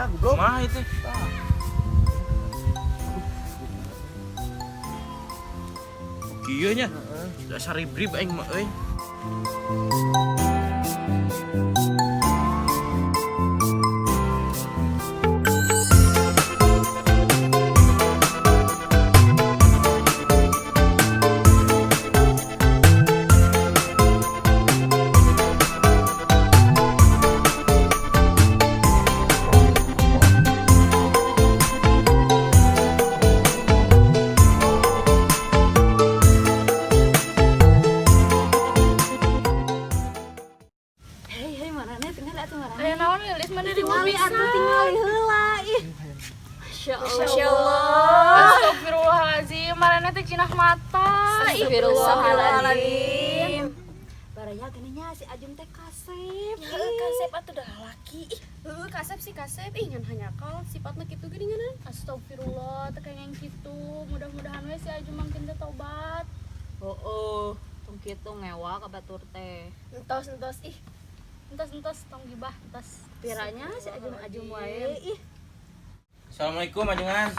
Sia goblok. Mah itu. Tah. Kieu nya. Heeh. Dasar ribrib aing mah euy. Hei, hei, marane tinggal atuh marane. Aya naon lilis mana di Tingali atuh tingali heula ih. Masya Masya Allah. Allah. Astagfirullahalazim, marane teh cinah mata. Ih, Astagfirullahaladzim. Baraya geuning nya si Ajum teh kasep. Heeh, kasep atuh dah laki. Ih, heeh kasep sih kasep. Ih, ngan hanyakal sifatna kitu geuningan. Astagfirullah, teh kengeng kitu. Mudah-mudahan we si Ajum mangkin teh tobat. Oh, tong kitu ngewa ka batur teh. Entos entos ih. Entos entos tong gibah entos. Piranya si Ajum-ajum wae ih. Assalamualaikum ajengan.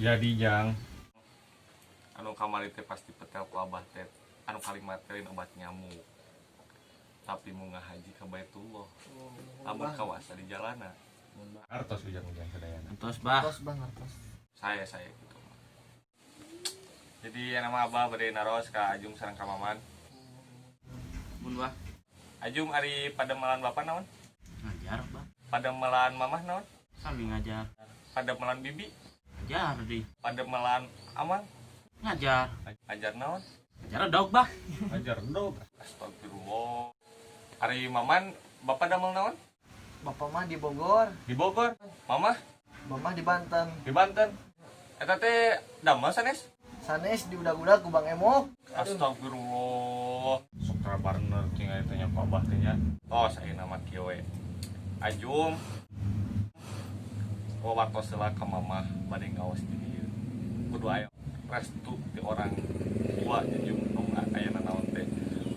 Jadi jang Anu kamari teh pasti petel ku abah teh anu kalimat teh obat nyamuk, tapi mau ngahaji ke Baitullah amun kawasa di jalana. Artos ujang-ujang sadayana. Entos bah. Tos bang artos. Saya gitu. Jadi yang nama abah bade naros ka Ajum sareng ka Maman. Mun bah. Ajum, ari padamelan bapak naon? Ngajar bah. Padamelan mamah naon? Sami ngajar. Padamelan bibi? Ngajar di. Padamelan amang? Ngajar. Ajar naon? Ngajar dog bah. Ajar dog. Astagfirullah. Ari Maman, bapak damel naon? Bapak mah di Bogor, Di Bogor. Mamah mamah di Banten. di Banten. Eta teh damel sanes? Sanes di udag-udag ku Bang Emok. Astagfirullah. Sok trabarner tinggal tanya ku abah teh nya. Oh, saya nama kieu we. Ajum. Oh, waktu heula ka mamah bade ngaos di dieu. Kudu aya restu ti orang tua Ajum tong aya naon teh.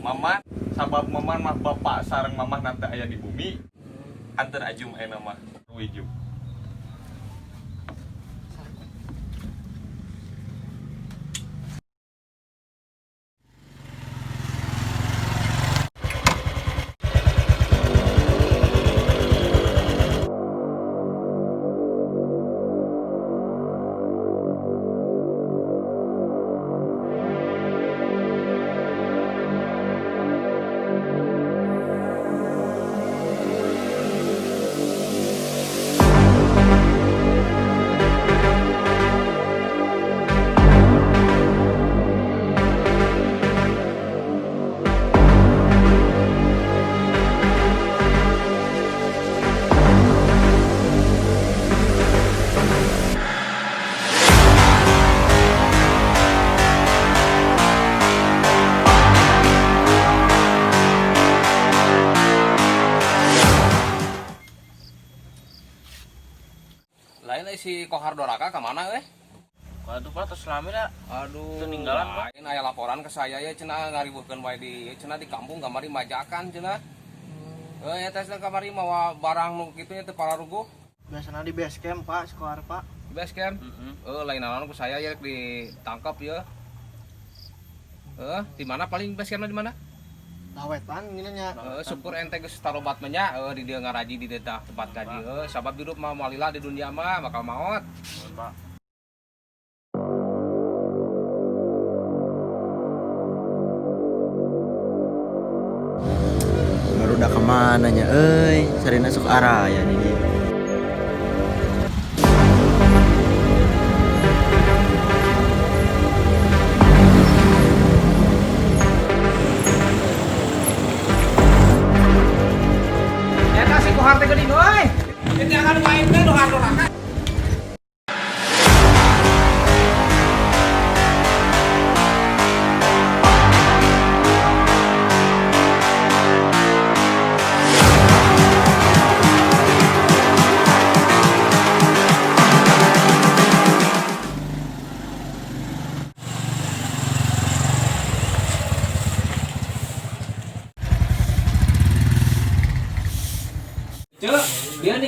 Mama sabab maman mah bapak sareng mamah nanti aya di bumi. Anteur Ajum aya mah. Wijum. Lain eh, si Kohar Doraka kemana eh? Waduh pak tos lami dah. Aduh, Ketinggalan, Pak. lain aya laporan ke saya ya cenah ngariweuhkeun wae di cenah di kampung kamari majakan cenah. Eh ya teh cenah kamari mawa barang nu kitu nya teu pararuguh. Biasanya di base camp Pak, sekolah Pak. Di base camp. Eh lain naon ku saya ya ditangkap ya. Eh, di mana paling base campnya di mana? Lawetan gini nya. Eh, syukur ente geus tarobat mah nya, eh di dieu ngaraji di dieu tah tempat ngaji. Eh, sabab hidup mah moal lila di dunia mah bakal maot. Pak. Baru udah kemana nya euy, sarina sok araya di dieu. Eta si Kohar teh geuning euy. Jangan main teh Kohar Doraka.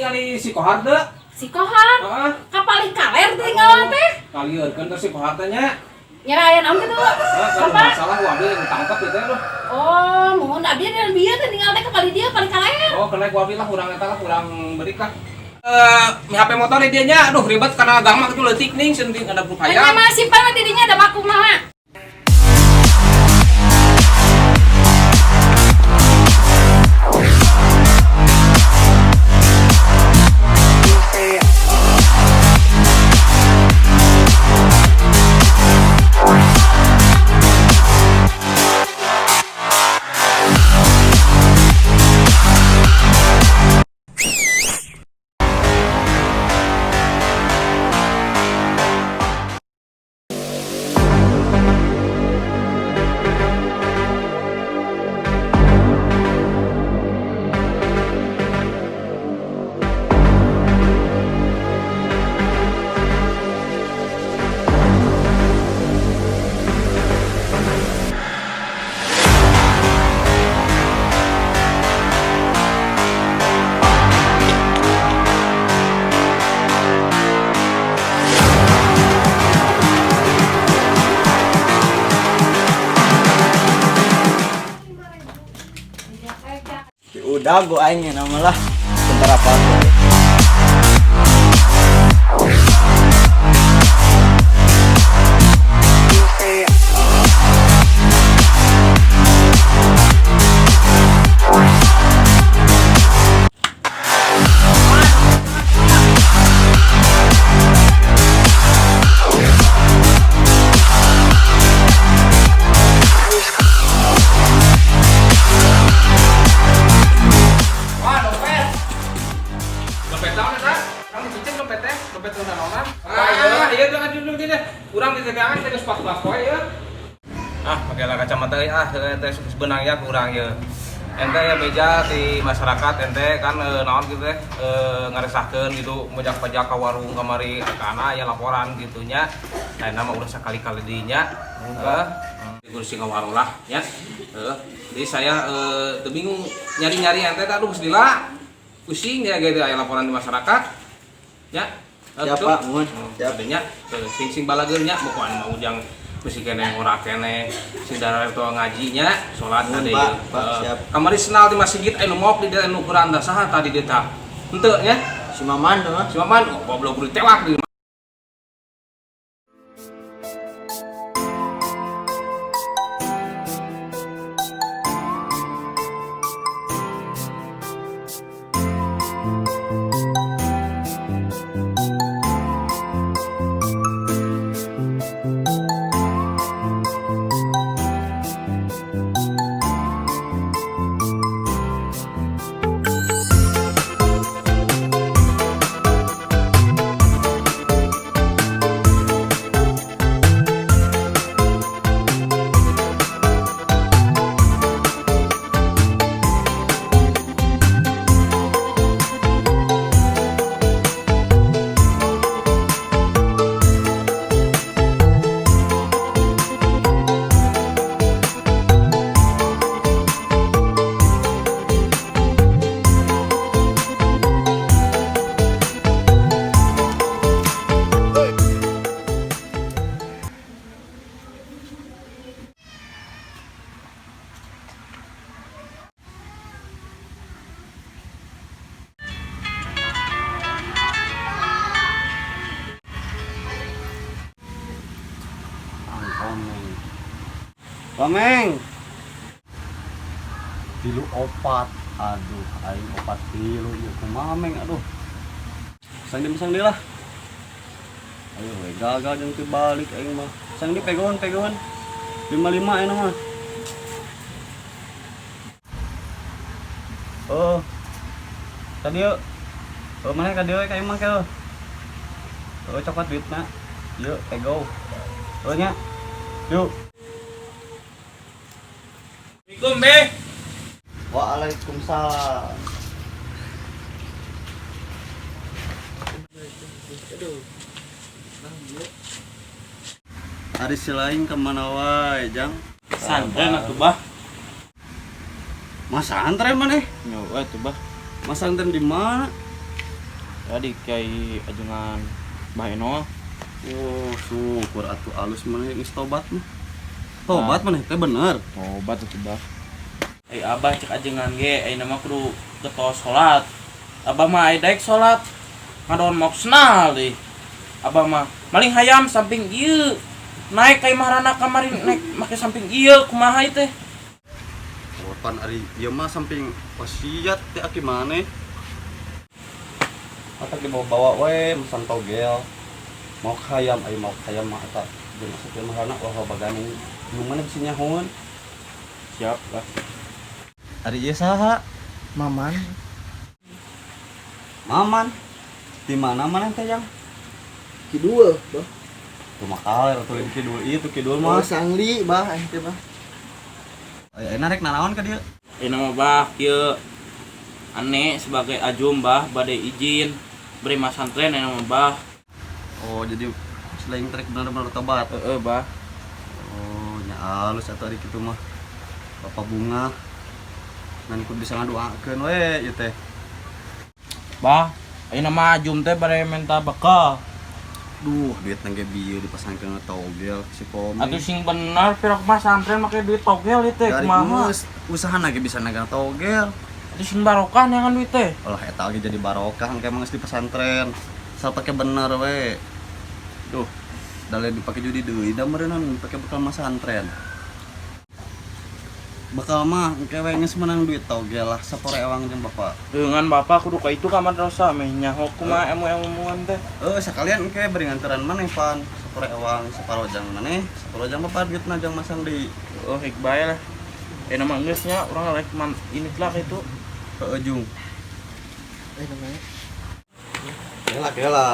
ningali si Kohar teu? Si Kohar. Heeh. Ka paling kaler teh ngawan teh. Kalieurkeun teh si Kohar teh nya. Nya aya naon kitu? Heeh, kalau Bapak. masalah ku abdi ditangkap gitu ya loh. Oh, muhun abdi dan bieu teh ninggal teh ka paling dia paling kaler. Oh, kena ku abdi lah urang eta lah urang beri lah. HP motor di dieu nya, aduh ribet karena gang mah kitu leutik ning senting ada Hanya hayang. mah simpan mah didinya ada vakum mah. Udah gua aing nama lah. Bentar apa? Wah, dompet. Dompet naon eta? Kamu cicing dompet teh, dompet teu naonan. Ah, iya jangan duduk di deh. Urang ditegangan teh geus pas-pas poe ieu. Ah, pakai lah kacamata euy ah, teh geus beunang ya kurang ieu. Ente ya beja di masyarakat ente kan naon gitu teh ngaresahkeun gitu mejak-pejak ka warung kamari kana ya laporan gitu nya. Nah, nama udah sakali-kali dinya. Heeh. Di kursi ka warung lah ya. Heeh. Jadi saya teu bingung nyari-nyari ente teh aduh geus lila. Pusing ya gitu aya laporan di masyarakat. Ya. Siap, Pak. Muhun. Siap. Nya sing-sing balageun nya pokokna mah ujang mesti keneh ora keneh sing darah tua ngajinya salat Muhun, tadi. Pak. Pak, siap. Kamari senal di masjid aya nu maok di dieu nu ukuran da saha tadi dieu tah. Henteu nya. Si Maman tuh. Si Maman oh, goblok kudu tewak di Komeng. Komeng. Tilu opat. Aduh, aing opat tilu ieu kumaha meng aduh. Sang di sang di lah. Ayo we gagal jeung teu balik aing mah. Sang di pegon pegon. 55 aing mah. Oh. Tadi yuk. Oh, mana ka dieu ka imah ke. Oh, coklat duitna. Yuk, pego. Oh nya. Yuk. Assalamualaikum, Be. Waalaikumsalam. Ari si lain kemana wae, Jang? Santren atuh, Bah. Mas santren maneh? Nyo, atuh, Bah. Mas santren di mana? Tadi kiai ajengan Bah Eno. Oh, syukur atuh alus maneh geus tobat mah. Tobat maneh teh bener. Tobat atuh bah. Eh abah cek ajengan ge ayeuna mah kudu getos salat. Abah mah aya daek salat. Ngadon moksnal deui. Abah mah maling hayam samping ieu. Naik ka imah rana kamari naik make samping ieu kumaha ieu teh? Oh, pan ari ieu mah samping wasiat teh aki maneh. Atak dibawa-bawa we mesan togel. Mau hayam aya mau hayam mah eta jeung asup imah rana wah baganeng nu mana bisa nyahoan. Siap lah. Ari ieu saha? Maman. Maman. Di mana maneh teh yang? Kidul, bah. Tuh kaler tuh kidul ieu tuh kidul Mah mah. sangli, bah, eh teh bah. Aya rek nanaon ka dieu? Ayeuna mah bah kieu ane sebagai ajum bah bade izin beri masantren ayeuna mah bah. Oh, jadi selain trek bener-bener tobat. Heeh bah. Oh, nya alus atuh ari kitu mah. Bapak bunga. Ngan kudu bisa ngadoakeun we ieu teh. Bah, ayeuna mah ajum teh bade minta bekal. Duh, duit nang ge bieu dipasangkeun togel si Pomi. Atuh sing bener pirok mah santren make duit togel ieu teh Dari kumaha? geus usahana ge bisa nagang togel. Atuh sing barokah neangan duit teh. Olah eta ge jadi barokah engke mah geus di pesantren. Asal pake bener we. Duh, dalih dipake judi deui da meureunnan dipake bekal masantren. Bekal mah engke we geus menang duit togel lah sapore ewang jeung bapak. Dengan bapak kudu ka itu ka madrasah meh nyaho kumaha emu-emuan teh. Sekalian engke beri nganteran maneh pan sapore ewang saparo jang maneh, saparo jang bapak duitna jang masang deui. Oh, hek bae lah. Ayeuna mah geus nya urang rek man ini lah itu. Heeh jung. Eh namanya. Kela kela.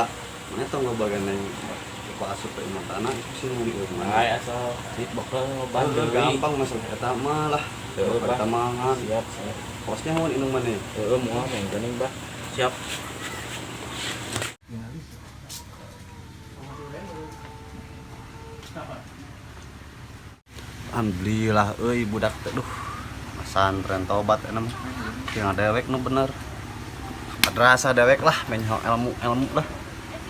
Maneh tong bagian yang bapak asup ke imah tanah itu sih nu di Ai asal duit bekal loba Bener, gampang masalah eta mah lah. Heeh, Bah. Eta mah kan. Siap, siap. Kosnya mun inung maneh. Heeh, moal meh geuning bah. Siap. Alhamdulillah euy budak teh duh. Masantren tobat eta mah. Tinggal dewek nu bener. Madrasah dewek lah menyo ilmu-ilmu lah.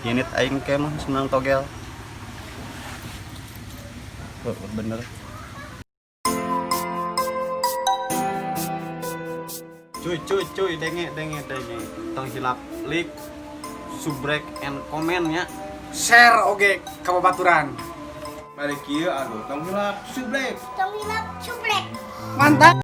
Unit aing ke mah senang togel. Heeh, bener. Cuy cuy cuy denge denge denge. Tong hilap like, subrek and komen ya. Share oge ka babaturan. Balik kieu aduh tong hilap subrek. Tong hilap subrek. Mantap.